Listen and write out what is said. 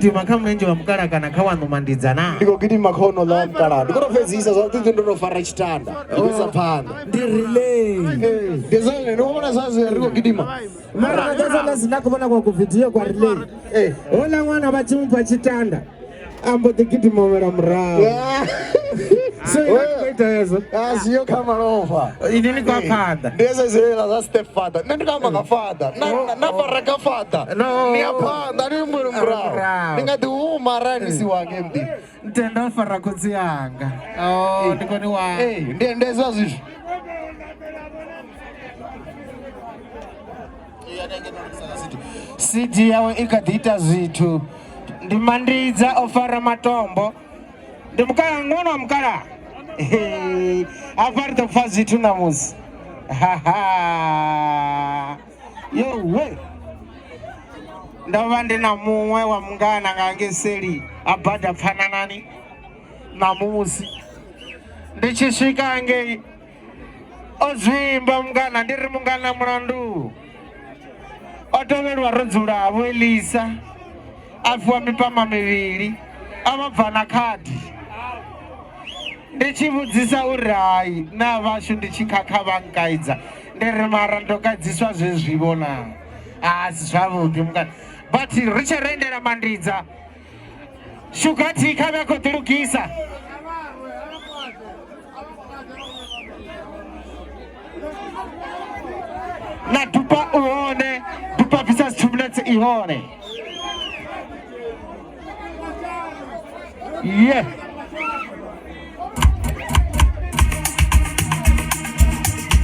Gidima kha mulenzhe wa mukala kana kha waṋu mandidza na? Ndi khou gidima kha honouḽa wa mukalaha, ndi khou tou fhedzisa zwavhuḓi ndo tou fara tshitanda ndi khou isa phanḓa. Ndi relay. Ee, ndi zwone ndi vhona zwa zwi ri khou gidima. Mara nga ḓa ḽa sina khou vhona kwa kuvidio kwa relay. Ee. Houḽa ṅwana vha tshi mufha tshitanda a mbo ḓi gidima wela murahu. So ina ni khou ita hezwo. A siyo kha malofha. Ini ni khou ya phanḓa. Ndi hezwo zwela zwa step father. Nṋe ndi khou amba nga father. Na na fara kha father. No. Ndi ya phanḓa ndi humbuli murahu. Murahu. Ndi nga ḓi huma arali ndi si wange muḓini. Ntenda o fara khotsi anga. Oh, ndi kone wa. Ee, ndi ndi hezwo zwithu. CD yawe i kha ḓi ita zwithu. Ndi Mandidza o fara matombo. Ndi mukala ṅwana wa mukala. Hafha ri ḓo pfa zwithu ṋamusi. Haha. Yowe. Ndo vha ndi na muṅwe wa mungana nga ngei seli a bada pfananani ṋamusi. Ndi tshi swika ngei o zwimba mungana ndi ri mungana mulandu o tovhelwa ro dzula vho Elisa a fhiwa mipama mivhili a vha bva na khadi ndi tshi vhudzisa uri hai na vhashu ndi tshi khakha vha nkaidza ndi ri mara ndo kaidziswa zwezwi vhona a si zwavhuḓi mungana but ri tshe rendela mandidza Sugar tea kha vhe khou ḓilugisa. Na dupa u hone, dupa bvisa 2 minutes i hone. Yeah.